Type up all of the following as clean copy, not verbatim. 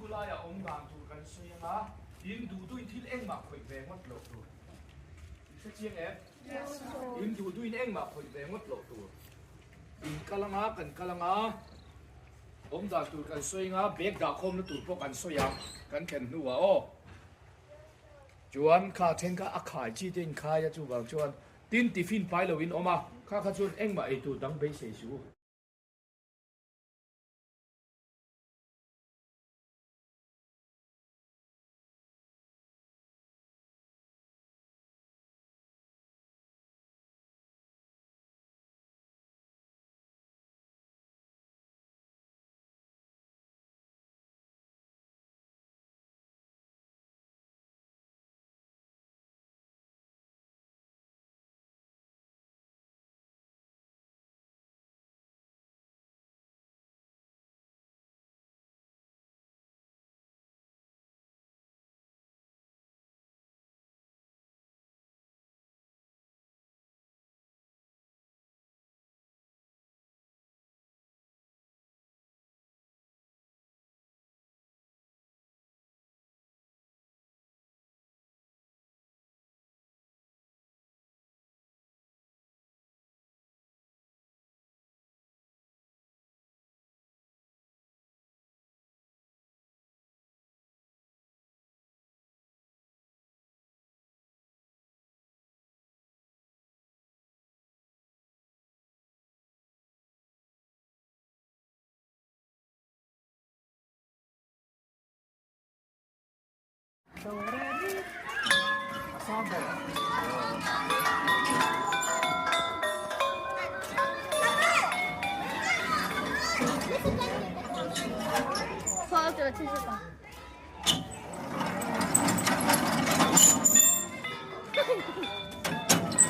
Khulaiah awm dan tur kan sawi anga, in duh duhin thil engmah khawih ve ngawt loh tur. In hre chiang em? In duh duhin engmah khawih ve ngawt loh tur. In kal anga, kan kal anga, awm dan tur kan sawi anga, bag dah khawmna tur pawh kan sawi ang, kan thlen hnuah aw. Chuan kha then kha a khai chi te inkhai a, chuvang chuan tin tiffin pai lo in awm a, kha kha chuan engmah ei tur dang beisei suh u.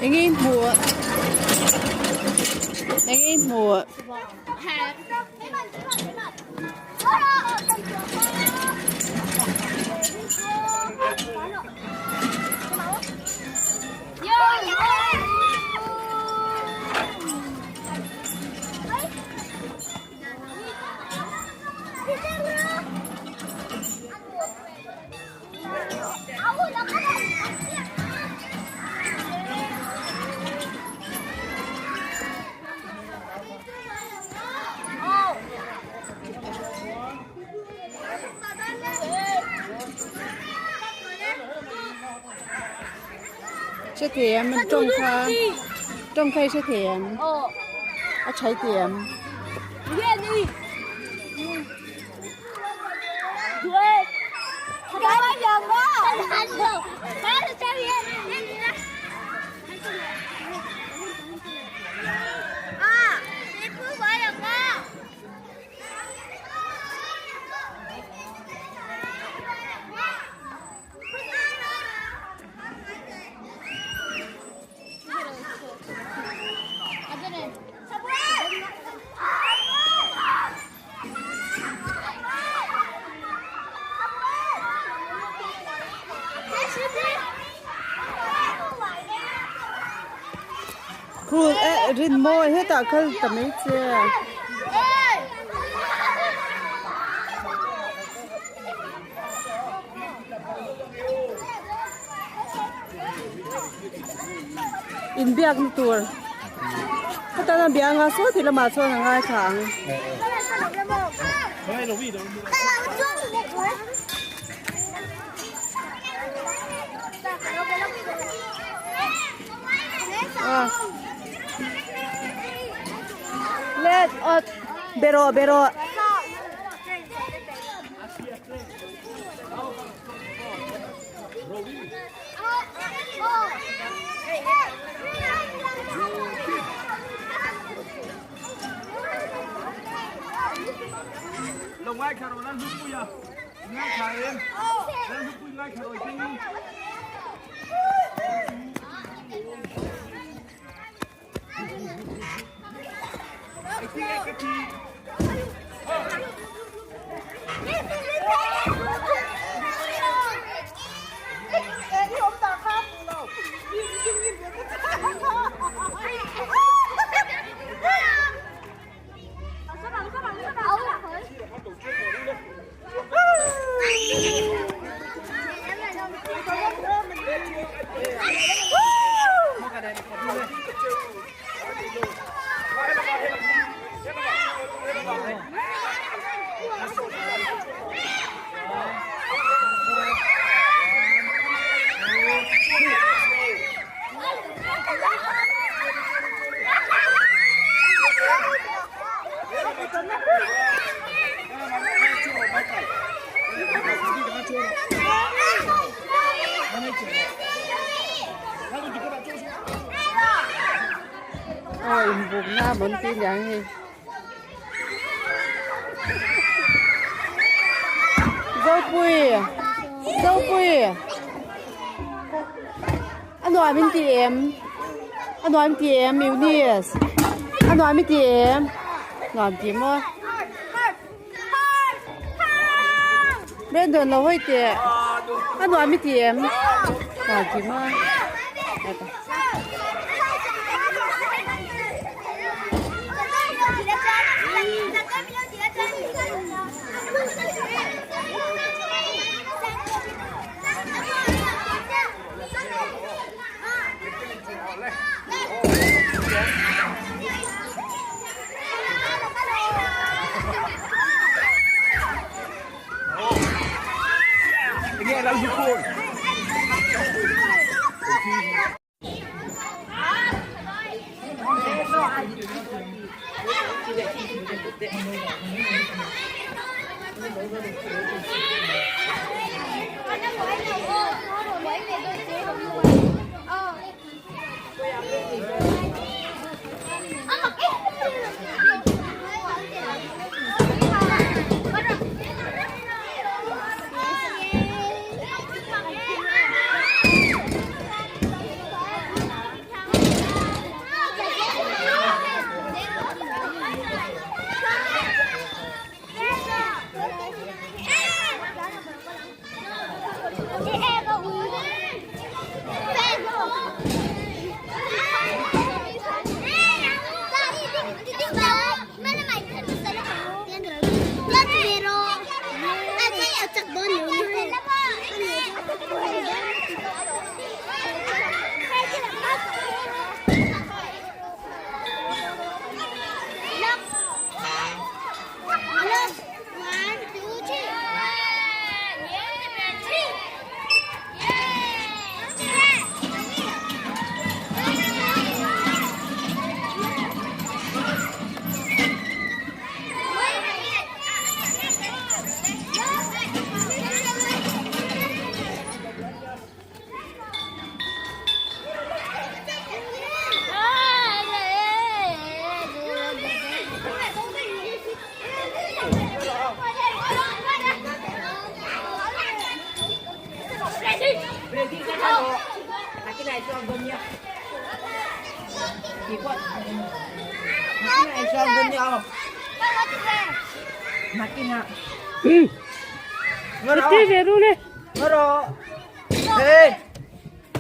Eng in hmuh Eng in hmuh Hrethiam an tawng kha tawng kha i hrethiam a tha i ti em. Khu eh rin mawi hetah kal ta mai che. Inbiakna tur hetana bianga saw ti lamah chuan a ngaithla ang. Let ot bero bero. Aw inbukna a mawn tih aniang hei. Zopui Zopui a nuam in ti em a nuam ti em Eunice a nuam i ti em nuam ti maw Brandon lo hawi teh a nuam i ti em nuam ti maw.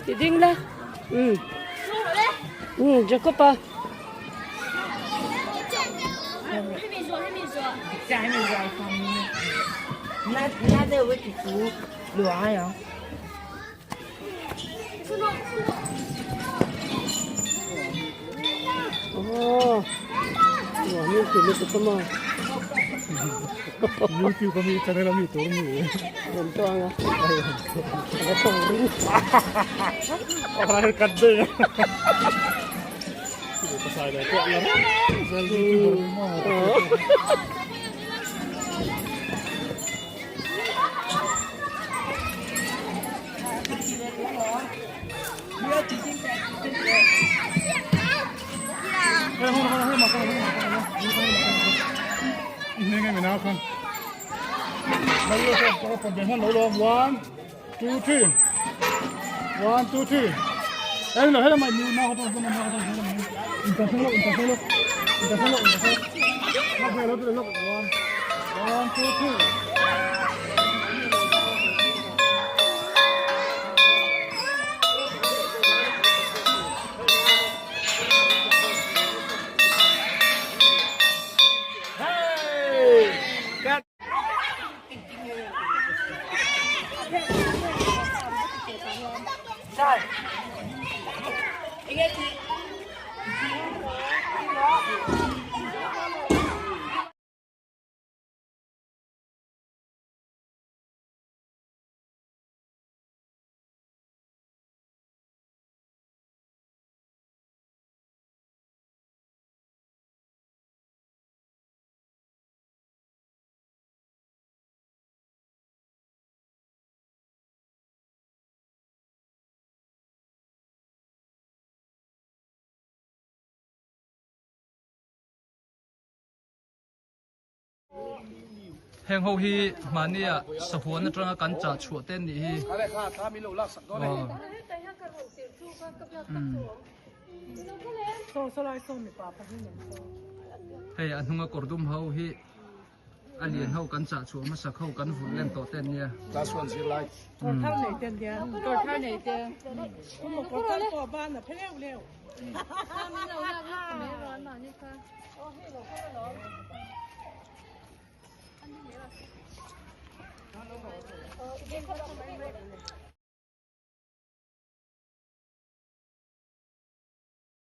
Ti ding la um um Jacob a Oh, YouTube ami channel ami tur mi. Orang kat deh. Pasal dah kuat lah. Pasal YouTuber mo. One, two, three. One, two, three. Hello, hello, my new now. One, one, two, three. Heng ho hi mahnia sahuan atanga kan chah chhuah te an nih hi. Aw. Hei a hnunga kawr dum ho hi a lian ho kan chah chhuah hmasa ho kan vulh len tawh te an nia. Class 1 zirlai.